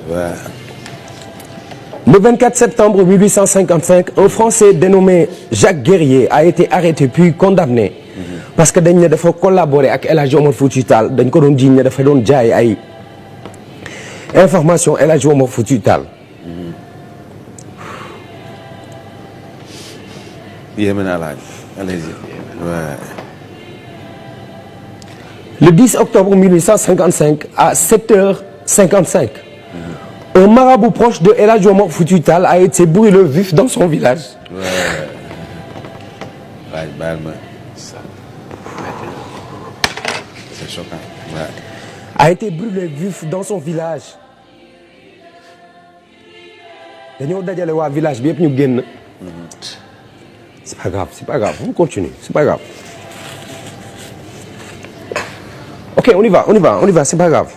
Ouais. Le 24 septembre 1855, un Français dénommé Jacques Guerrier a été arrêté puis condamné parce que dañ ne dafa collaborer ak El Hadji Omar Foutiyou Tall dañ ko doon jiiñ ne dafa doon jaay ay information El Hadji Omar Foutiyou Tall. yéeme na laaj. allez-y. Ouais. Le 10 octobre 1855 à 7h55. Un marabout proche de El Hadji Omar Foutiyou Tall a été brûlé vif dans son village. Ouais, baal ma ça. C'est choquant. Ouais. A été brûlé vif dans son village. dañoo dajale waa village bi yëpp ñu génn. C'est pas grave, on continue, c'est pas grave. Ok, on y va, c'est pas grave.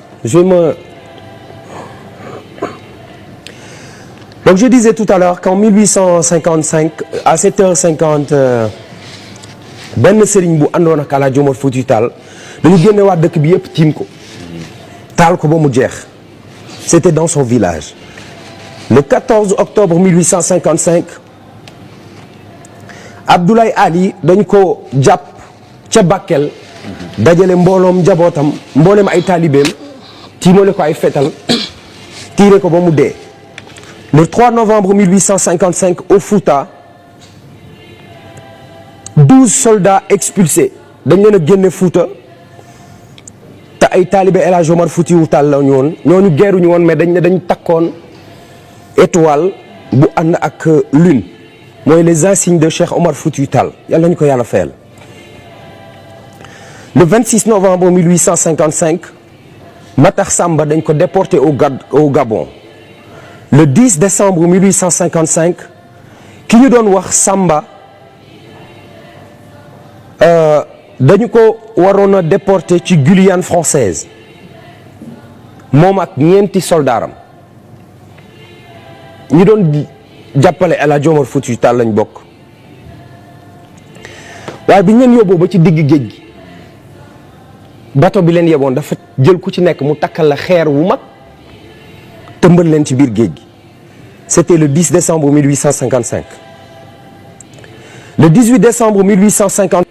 Donc je disais tout à l'heure qu'en 1855 à 7h50 benn sëriñ bu àndoon ak El Hadji Omar Foutiyou Tall dañu génne waa dëkk bi yëpp tiim ko taal ko ba mu jeex. C'était dans son village. Le 14 octobre 1855 Abdoulaye Ali dañ ko jàpp ca Bakel dajale mbooloom njabootam mbooleem ay taalibeem tiimale ko ay fetal tiire ko ba mu dee. Le 3 novembre 1855 au Fouta 12 soldats expulsés dañ leen a génne Fouta te ay taalibe El Hadji Omar Foutiyou Tall la ñu woon ñooñu geeruñu woon mais dañ takkoon étoile bu ànd ak lune mooy les insignes de Cheikh Omar Foutiyou Tall yàlla nañu ko yàlla fayal. Le 26 novembre 1855 Matar Samba dañ ko déporté au Gabon. Le 10 décembre 1855 ki ñu doon wax Samba dañu ko waroon a déporté ci Guyane française moom ak ñeenti soldaaram ñi doon jàppale El Hadji Omar Foutiyou Tall lañ bokk waaye bi ñu leen yóbboo ba ci digg géej gi bateau bi leen yeboon dafa jël ku ci nekk mu takkal la xeer wu mag tëmbal leen ci biir géej gi. C'était le 10 décembre 1855. Le 18 décembre 1850